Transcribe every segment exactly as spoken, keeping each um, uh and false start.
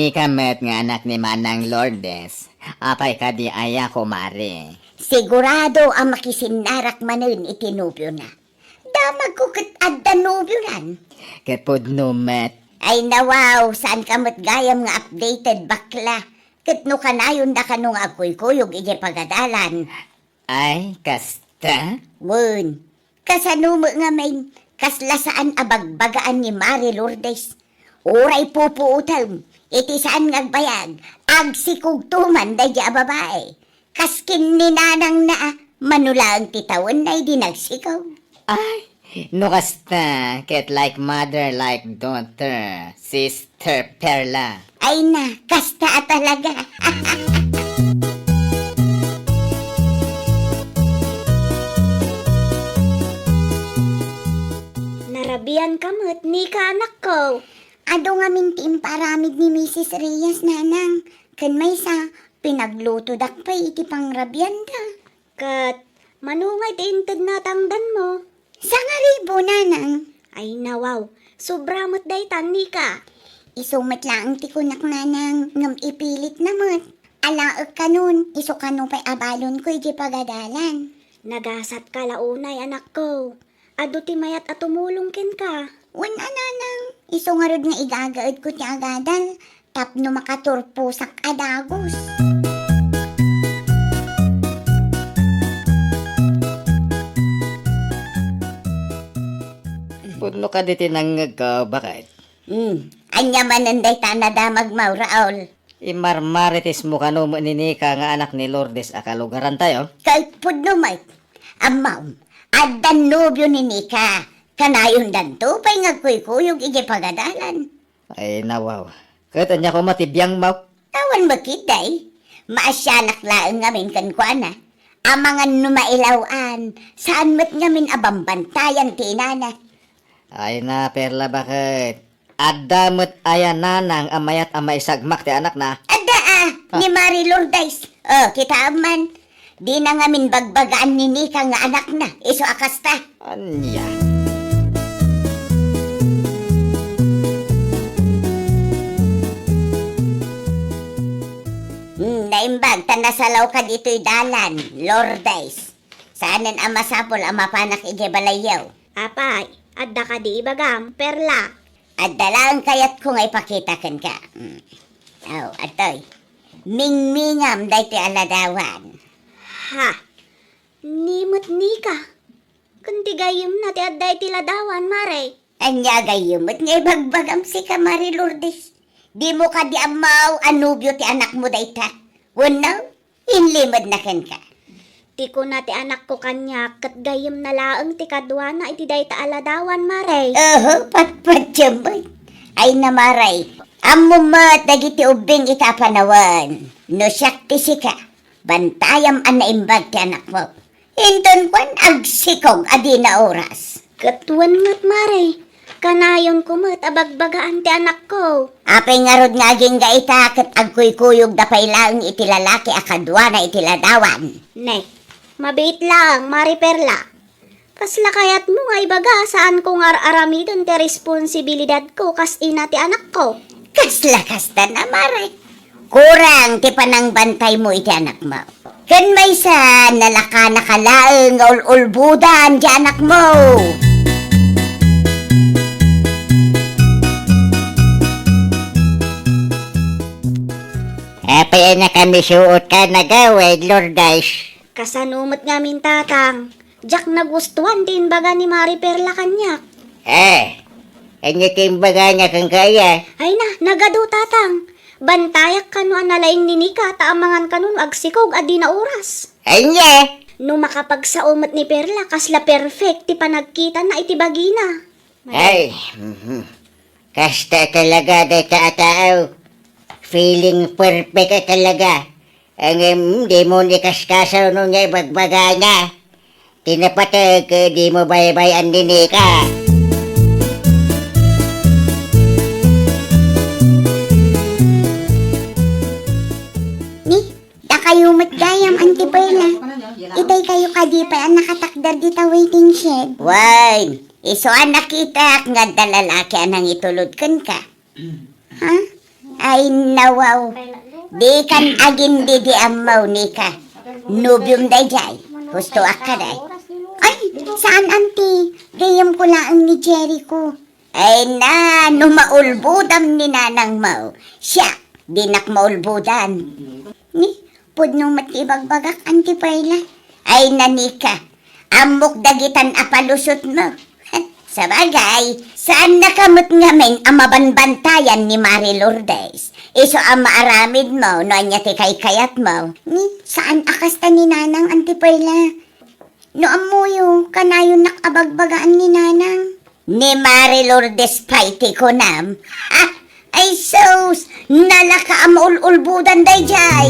Ika met nga anak ni Manang Lourdes, apay kadi aya, kumare? Sigurado a makisinnarak manen iti nobiona. Damagko ket adda nobionan. Ket pudno met. Ay, nawaw, saan ka met gayam nga updated, bakla. Ket no kanayon da kano nga agkuykuyog idiay pagadalan. Ay, kasta? Wen, kasano met ngamin, kasla saan a bagbagaan ni Mari Lourdes? Uray pupuotem, iti saan nga agbayag, agsikogto man daydi a babai. Kas ken ni nanangna, mano laeng ti tawenna idi nagsikog. Ay, no kasta, ket like mother, like daughter, Sister Perla. Ay na, kasta a talaga. Narabian ka met, Nika, anakko. Adu ngamin ti impaaramid ni Misis Reyes, nanang. Ken maysa, pinaglutodak pay iti pangrabianda. Ket mano ngay ti inted natangdanmo? Sangaribu, nanang. Ay, nawaw. Sobra met dayta, Nika. Isu met laeng ti kunak, nanang, ngem ipilitna met. Alaek kanon, isu kano pay a balonko idiay pagadalan. Nagasat ka la unay, anakko. Adu ti mayat a tumulong kenka. Wen a, nanang, isu ngarud nga igagaedko ti agadal tapno makaturposak a dagus. Pudno kadi ti nangngegko, baket? Hmm, ania manen dayta a nadamagmo, Raul? Imarmarites mo kano met ni Nika nga anak ni Lourdes a kalugarantayo? Ket pudno met. Ammom, adda nobio ni Nika. Kanayondanto pay nga agkuykuyog idiay pagadalan. Ay, nawaw. Ket ania koma ti biangmo? Awan met ketdi. Maasianak laeng ngamin kenkuana. Amangan no mailaw-an, saan met ngamin a bambantayan ti inana. Ay na, Perla, baket? Adda met aya nanang a mayat a maisagmak ti anakna? Adda a, ah, ni Mari Lourdes. Oh, kitaem man. Dina ngamin bagbagaan ni Nika nga anakna, isu a kasta. Ania? Hmm, naimbag ta nasalawka ditoy dalan, Lourdes. Saanen a masapul a mapanak idiay balayyo. Apay, adda kadi ibagam, Perla? Adda laeng kayatko nga ipakita kenka. Mm. Aw, adtoy. Mingmingam daytoy a ladawan. Ha? Ni met Nika? Ken ti gayyemna ti adda iti ladawan, Mare? Ania a gayyem met nga ibagbagam sika, Mari Lourdes? Dimo kadi ammo a nobio ti anakmo dayta? Wenno? Inlimedna kenka. Ti kuna ti anakko kaniak, ket gayyemna laeng ti kaduana iti dayta a ladawan, Mare. Oho, patpatiem met. Ay na, Mare, ammom met dagiti ubbing ita a panawen. No siak ti sika, bantayam a naimbag ti anakmo. Inton kuan, agsikog a dina oras. Ket wen met, Mare, kanayonko met a bagbagaan ti anakko. Apay ngarud nga agingga ita ket agkuykuyogda pay laeng iti lalaki a kaduana iti ladawan? Ne, mabiit laeng, Mare Perla. Kasla kayatmo nga ibaga, saanko nga ar-aramiden ti responsibilidadko kas ina ti anakko? Kasla kasta na, Mare. Kurang ti panangbantaymo iti anakmo. Ken maysa, nalakanaka laeng nga ul-ulbodan ti anakmo. Apay a nakamisuot ka, nagawid, Lourdes? Kasano met ngamin, Tatang? Diak nagustuan ti imbaga ni Mari Perla kaniak. Eh, ania ti imbagana kenka aya? Ay na, nagadu, Tatang. Bantayak kano a nalaing ni Nika ta amangan kano no agsikog a dina oras. Ania? No makapagsao met ni Perla, kasla perfect ti panagkitana iti bagina. Ay, mhm. Kasta talaga dayta a tao. Feeling perfect a talaga. Ngem, dimo ni kaskasaw no nia ibagbagana. Ti napateg, dimo baybay-an ni Nika. Ni, dakayo met gayam, Auntie Perla. Itay kayo kadi pay a nakatakder dita waiting shed. Wen, isu a nakitak nga adda lalaki a nangitulod kenka. Ha? Ay, nawaw. Dikan agin-di-di ammo, Nika. Nobiom daydiay. Husto akka day. Ay, saan, anti. Gayam ko laeng ni Jericho. Ay na, no maulbodam ni nanangmo. Siak, dinak maulbodan. Ni, pudno met ti ibagbagak, Auntie Perla. Ay na, Nika, ammok dagitan a palusotmo. Sabagay, saannaka met ngamin a mabanbantayan ni Mari Lourdes. Isu a maaramidmo no ania ti kaykayatmo. Ni, saan a kasta ni Nanang, Auntie Perla. No ammoyo, kanayonnak a bagbagaan ni Nanang. Ni Mari Lourdes pay ti kunam. Ah, ay sus! Nalaka a maul-ulbodan daydiay!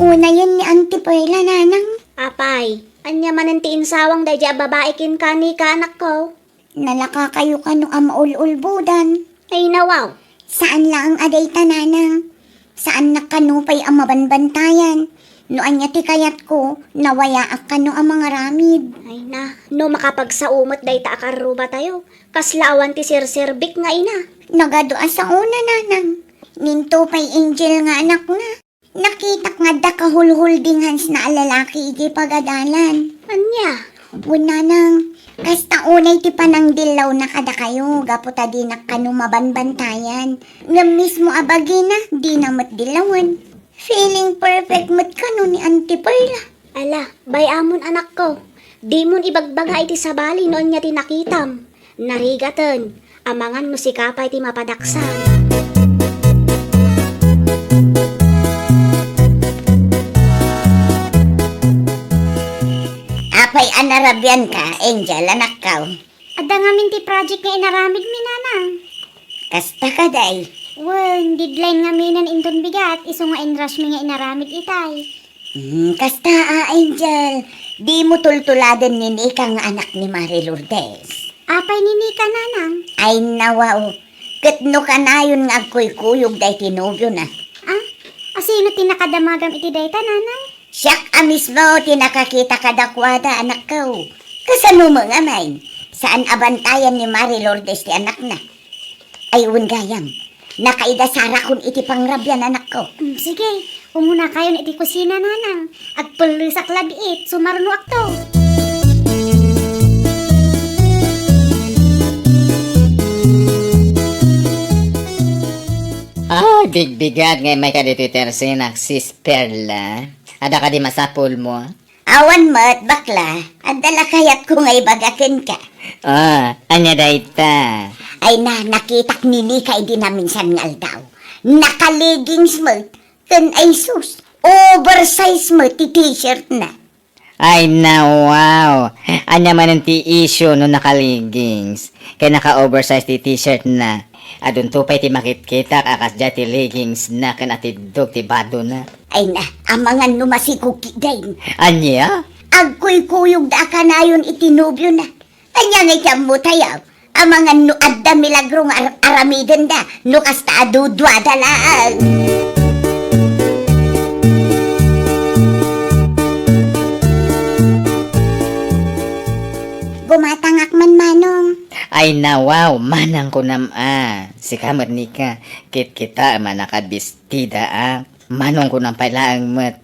Unayen ni Auntie Perla, Nanang. Apay, ania manen ti insawang daydiay a babai kenka, Nika, anakko? Nalakakayo kano a maul-ulbodan? Ay, nawaw. Saan laeng a dayta, Nanang. Saannak kano pay a mabanbantayan. No ania ti kayatko, nawayaak kano a mangaramid. Ay na, no makapagsao met dayta a karrubatayo, kasla awan ti serserbik nga ina. Nagadu a saona, Nanang. Ninto pay Angel nga anakna. Nakitak nga adda kahulhulding hansna a lalaki idiay pagadalan. Ania? Wen, Nanang, kasta unay ti panangdillawna kadakayo gapu ta dinak kano mabanbantayan. Ngem mismo a bagina, dina met dillawen. Feeling perfect met kano ni Auntie Perla. Ala, bay-amon, anakko. Dimon ibagbaga iti sabali no ania ti nakitam. Narigaten, amangan no sika pay ti mapadaksan. Apay a narabianka, Angel, anakko? Adda ngamin ti project nga inaramidmi, Nanang. Kasta kadi? Wen, deadline ngaminen inton bigat, isu nga inrushmi nga inaramid itay. Hmm, kasta a, Angel. Dimo tultuladen ni Nika nga anak ni Mari Lourdes. Apay ni Nika, Nanang? Ay, nawaw. Ket no kanayon nga agkuykuyog daytoy nobiona. Ah? Asino ti nakadamagam iti dayta, Nanang? Siak a mismo ti nakakita kadakuada, anakko. Kasano met ngamin? Saan a bantayan ni Mari Lourdes ti anakna. Ay, wen gayam. Nakaida sarakon iti pangrabian, anakko. Mm, sige, umunakayon iti kusina, Nanang. Agpellesak la diit, sumarnoakto. Ah, bigbigat nga immay kaditoy tersinak, Sis Perla. Adda kadi masapulmo? Awan met, bakla. Adda la kayatko nga ibaga kenka. Ah, ania dayta? Ay na, nakitak ni Nika idi naminsan nga aldaw. Naka-leggings met, ken ay sus, oversize met ti t-shirt na. Ay na, wow! Ania manen ti issue no naka-leggings ken naka-oversize ti t-shirt na? Adunto pay ti makitkitak a kasdiay ti leggings na ken atiddog ti bado na. Ay na, amangan no masikog ketdin. Ania? Agkuykuyogda a kanayon iti nobio na. Ania ngay ti ammotayo? Amangan no adda milagro nga ar-, aramidenda, no kasta a duduada laeng. Gumatangak man, Manong. Ay na, wow, manang kunam a. Sika met, Nika, kitkitaem a nakabistida a. Manong kunam pay laeng met.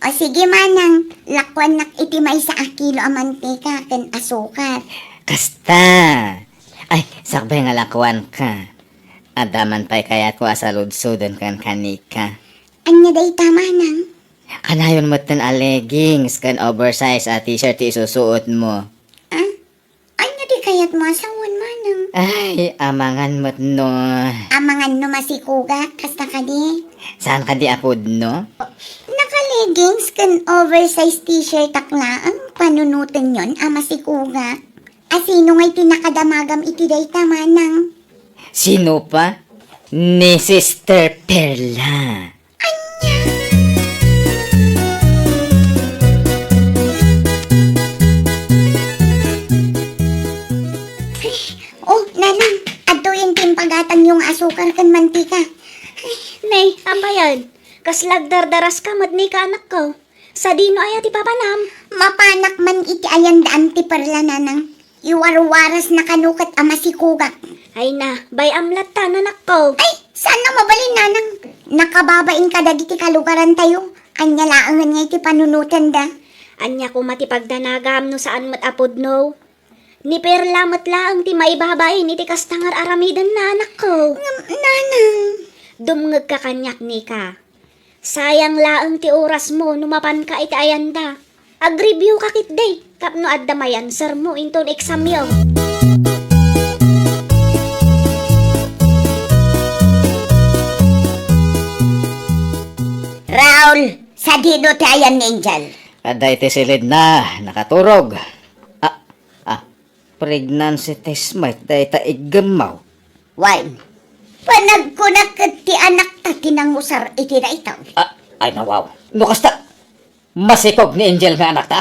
O sige, Manang, lakuannak iti maysa a kilo a mantika ken asukar. Kasta! Ay, sakbay nga lakuanka. Adda man pay kayatko a saludsoden kenka, Nika. Ania dayta, Manang? Kanayon metten a leggings ken oversize a t-shirt ti isusuotmo. Ah? Ania ti kayatmo a sawen, Manang? Ay, amangan met no. Amangan no masikogak, kasta kadi? Saan kadi a pudno? Naka-leggings ken oversize t-shirtak laeng, panunotenyon a masikogak. Asino ngay ti nakadamagam iti dayta, Manang? Sino pa? Ni Sister Perla. Ania? Ay, oh, Nanang, adtoyen ti impagatangyo nga asukar ken mantika. Ay. Nay, apayan? Kasla agdardaraska met, Nika, anakko. Sadino aya ti papanam? Mapanak man iti ayan daan ti Perla, nanang. Iwarwarasna kano ket a masikogak. Ay na, bay-am latta, anakko. Ay, saan a mabalin, nanang? Nakababain kadagiti kalugarantayo. Ania laengen nga iti panunotenda? Ania koma ti pagdanagam no saan met a pudno? Ni Perla met laeng ti maibabain iti kasta nga ar-aramidenna, anakko. Ngem, nanang. Dumngegka kaniak, Nika. Sayang laeng ti orasmo no mapanka iti ayanda. Agreview ka ketdi tapno adda may answermo inton examyo. Raul, sadino ti ayan ni Angel? Adda iti silidna, nakaturog. Ah, ah, pregnancy test met dayta iggemmaw. Wen, panagkunak ket ti anakta ti nangusar iti dayta. Ah, ay, nawaw. No kasta, masikog ni Angel nga anakta?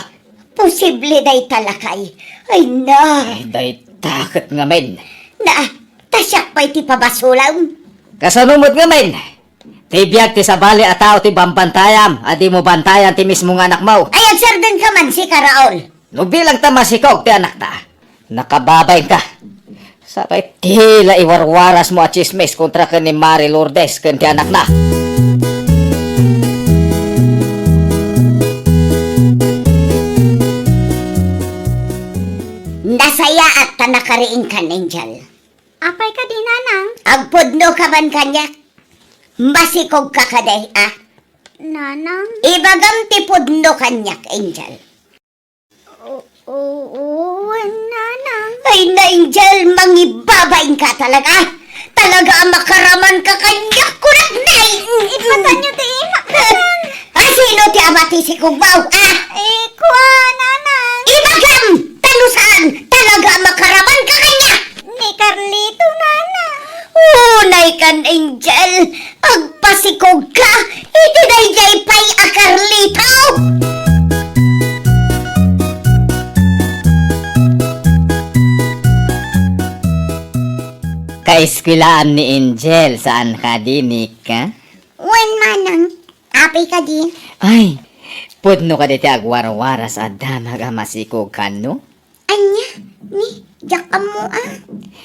Posible dayta, lakay. Ay na. Ay, dayta ket ngamin. Na, ta siak pay ti pabasolem. Kasano met ngamin? Ti biag ti sabali a tao ti bambantayam, a dimo bantayan ti mismo nga anakmo. Ay, agserdenka man, sika, Raul. No bilang ta masikog ti anakta, nakababainka. Sakay ti la iwarwarasmo a tsismis kontra ken ni Mari Lourdes ken ti anakna. Nasayaat ta nakariingkan, Angel. Apay kadi, nanang? Agpudno ka man kaniak. Masikog ka kadi, a? Nanang? Ibagam ti pudno kaniak, Angel. O, o, o, nanang. Ay, na, Angel, mangibabain ka talaga. Talaga a makaraman ka kaniak, kunak, nay. Ipatanyo ti imak, nanang. Ay, sino ti ama ti sikugbaw, a? Eh, kua, nanang. Ibagam, ta no saan, talaga a makaraman ka kaniak. Ni Carlito, nanang. Unay kan, Angel. Agpasikog ka iti daydiay pay a Carlito. Kaeskuelaan ni Angel, saan kadi, Nika? Wen, manang. Apay kadi? Ay, pudno kadi ti agwarwaras a damag a masikog kano? Ania? Ni, diak ammo, a.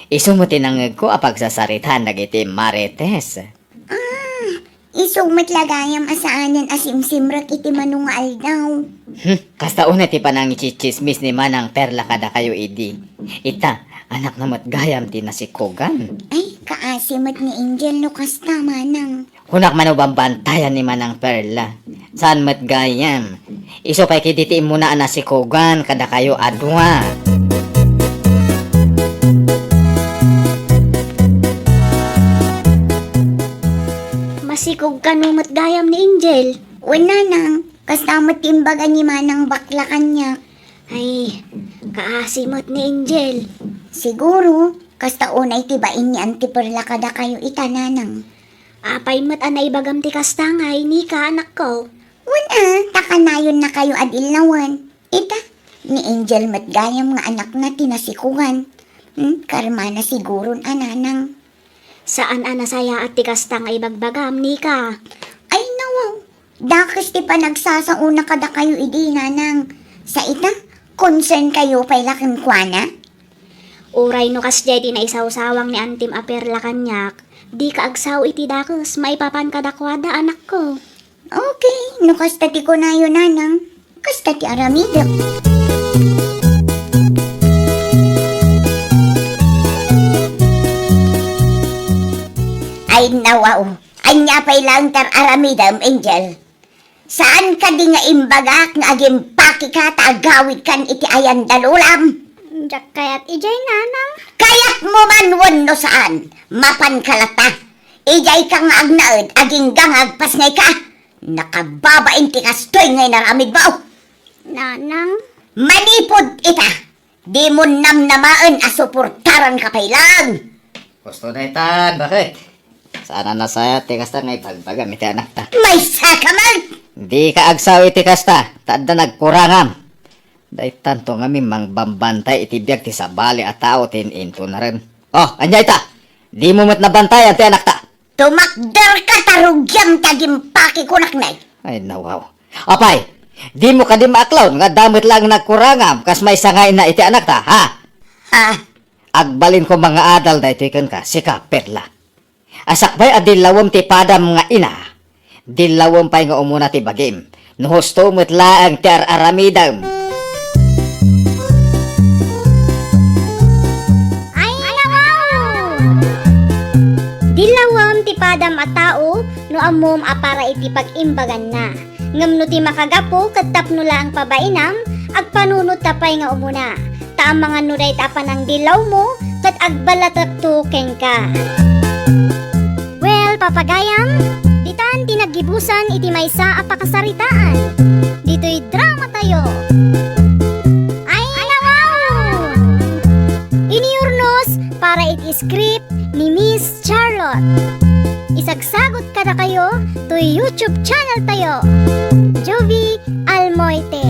Isu met ti nangngegko a pagsasaritaan dagiti Marites. Ah, isu met la gayam a saanen a simsimrek iti mano nga aldaw. Hmm, kasta unay ti panangitsitsismis ni Manang Perla kadakayo idi. Ita, anakna met gayam ti nasikogan. Ay, kaasi met ni Angel no kasta, manang. Kunak mano bambantayan ni Manang Perla. Saan met gayam. Isu pay kadi ti immuna a nasikogan kadakayo a dua. Masikog kano met gayam ni Angel? Wen, nanang, kasta met ti imbaga ni Manang Bakla kaniak. Ay, kaasi met ni Angel. Siguro, kasta unay ti bain ni Auntie Perla kadakayo ita, nanang. Apay met a naibagam ti kasta ngay, Nika, anakko? Wen a, ta kanayonnakayo a dillawen. Ita, ni Angel met gayam nga anakna ti nasikogan. Hmm, karmana siguron a, nanang. Saan a nasayaat ti kasta nga ibagbagam, Nika. Ay, nawaw. Dakes ti panagsasaona kadakayo idi, nanang. Sa ita, concern kayo pay la kenkuana? Uray no kasdiay ti naisawsawang ni Antim a Perla kaniak, dika agsao iti dakes maipapan kadakuada, anakko. Okay, no kasta ti kunayo, nanang, kasta ti aramidek. Ay, nawaw. Ania pay laeng ti ar-aramidem, Angel? Saan kadi nga imbagak nga agimpakeka ta agawidkan iti ayan da lolam? Diak kayat idiay, nanang. Kayatmo man wenno saan, mapanka latta. Idiayka nga agnaed, agingga nga agpasngayka. Nakababain ti kastoy nga inaramidmo. Nanang. Manipud ita, dimo namnamaen a suportaranka pay laeng. Husto daytan, bakit? Saan a nasayaat ti kasta nga ibagbagam iti anakta? Maysaka man! Dika agsao iti kasta, ta adda nagkurangam. Daytanto ngamin mangbambantay iti biag ti sabali a tao ti in-intunaren. Oh, ania ita? Dimo met nabantayan ti anakta? Tumakderka ta rugiam ti agimpakeko, naknay. Ay, nawaw. Apay, Dimo kadi maaklon nga adda met laeng nagkurangam kas maysa nga ina iti anakta, ha? Ha? Agbalin ko nga adal daytoy kenka, sika, Perla. A sakbay a dillawem ti padam nga ina, dillawem pay nga umuna ti bagim, no husto met laeng ti ar-aramidem. Ay, nawaw! Dillawem ti padam a tao no ammom a para iti pag-imbaganna. Ngem no ti makagapu ket tapno laeng pabainam, agpanunotta pay nga umuna. Ta amangan no dayta a panangdillawmo ket agballatekto kenka. Well, papagayam, ditan ti naggibusan iti maysa a pakasaritaan. Ditoy drama tayo. Ay, nawaw! Iniyurnos para iti script ni Miss Charlotte. Isagsagot kadakayo toy YouTube channel tayo, Jovie Almoite.